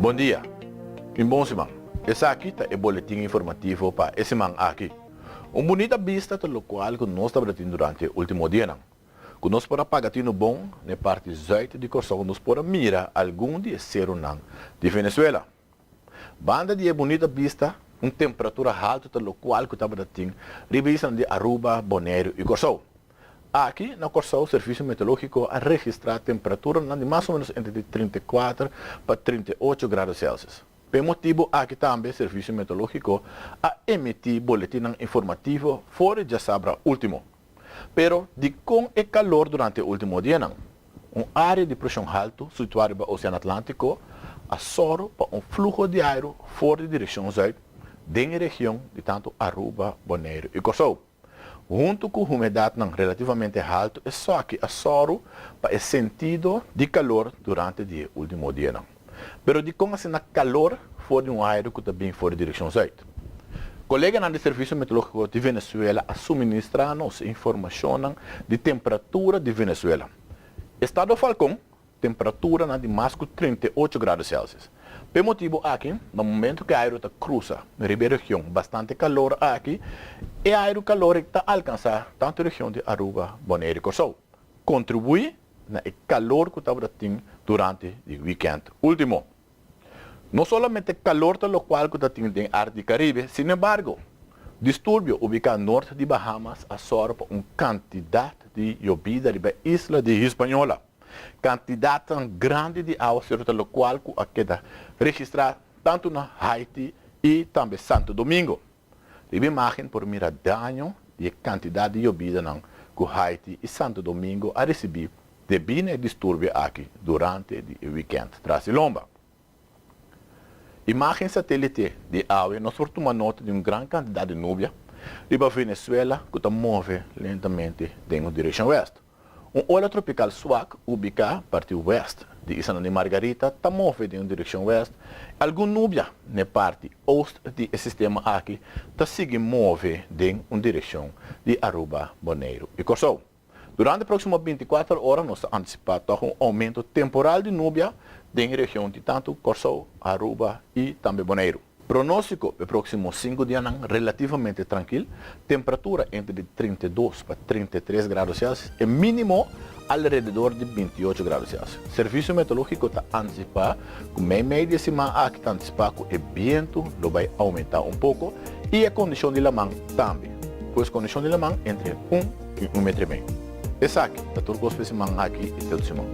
Bon dia y un bon siman. Esaki ta e boletin informativo pa e siman aki. Un bunita bista ta locual cu nos tabata tin durante e ultimo dianan. Cu nos por a paga tino bon, n'e parti zuid di Corsou nos por a mira algun di e ceronan di Venezuela. Banda di e bunita bista, un temperatura haltu ta locual cu tabata tin riba e islanan di Aruba, Boneiru y Corsou. Aki na Corsou Servicio Meteorologico a registra temperaturanan di mas o menos entre di 34 pa 38 grado Celsius. P'e motibu aki tambe Servicio Meteorologico a emiti boletinnan informativo for di djasabra ultimo. Pero dikon e kalor durante e último dianan? Un área di preshon haltu situá riba Osean Atlántiko a sòru pa un fluho di airu for di direkshon zùit den e region di tantu Aruba, Boneiru i Kòrsou. Huntu ku humedatnan relativamente haltu esaki a sòru pa e sentido di kalor durante di e último dianan. Pero dikon asina kalor for di un airu ku ta bin for di direkshon zùit? Koleganan di Servisio Meteorológiko di Venezuela a suministrá nos informashonnan di temperatura di Venezuela. Estado Falcon, temperaturanan di mas ku 38 grado Celsius. P'e motibu aki, na momentu ku e airu ta krusa riba e region bastante kalor aki, e airu kalor ta alkansá tantu e region di Aruba, Boneiru i Kòrsou, kontribuí na e kalor ku tabata tin durante di wikènt último. No solamente kalor ta lokual ku ta tin den área di Karibe, sinembargo, disturbio ubiká nort di Bahamas a sòru pa un kantidat di yobida riba e isla di Hispaniola. Kantidatnan grandi di awaseru ta lokual ku a keda registrá tantu na Haiti i tambe Santo Domingo. Riba imágen por mira daño di e kantidat di yobidanan ku Haiti i Santo Domingo a risibí debí na e disturbio aki durante di e wikènt tras di lomba. Imágen satélite di awe nos por tuma nota di un gran kantidat di nubia riba Venezuela ku ta move lentamente den un direkshon wèst. Un ola tropikal swak ubiká parti wèst di islanan di Margarita ta move den un direkshon wèst. Algun nubia n'e parti oost di e sistema aki ta sigui move den un direkshon di Aruba, Boneiru i Kòrsou. Durante próksimo 24 ora nos ta antisipá tòg un oumento temporal di nubia den e region di tantu Kòrsou, Aruba i tambe Boneiru. Pronóstiko p'e próksimo sinku dianan relativamente trankil, temperatura entre di 32 pa 33 grado Celsius e mínimo alrededor di 28 grado Celsius. Servisio Meteorológiko ta antisipá ku meimei di e siman aki ta antisipá ku e bientu lo bai oumentá un poko i e kondishon di laman tambe. Pues kondishon di laman entre un i un metro i mei. Esaki ta tur kos p'e siman aki i te otro siman.